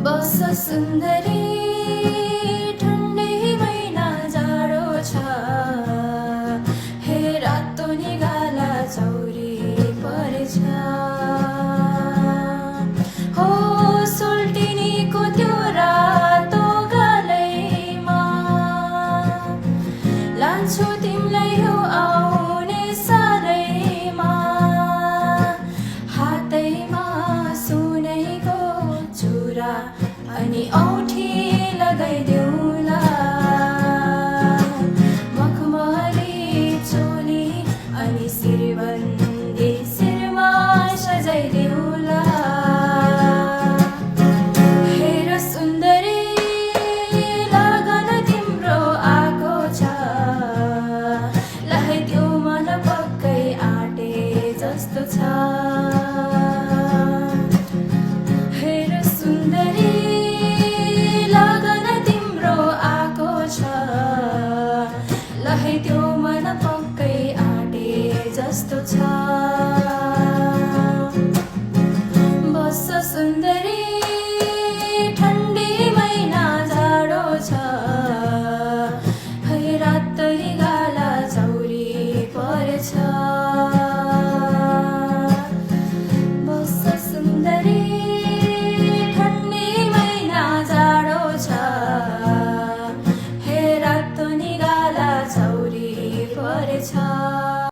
बस सुन्दरी ठन्डै महिना जाडो छ हे रातो निगाला चौरी परेछ हो सोल्टिनीको त्यो रातो गालैमा लान्छु तिमीलाई हो आउने सालैमा हातैमा सुनैको चुरा अनि औठी लगाइदेऊला मखमली चोली अनि शिरबन्दी शिरमा सजाइदेऊला हेर सुन्दरी लगन तिम्रो आएको छ लगाइदेऊ मन पक्कै आँटे जस्तो छ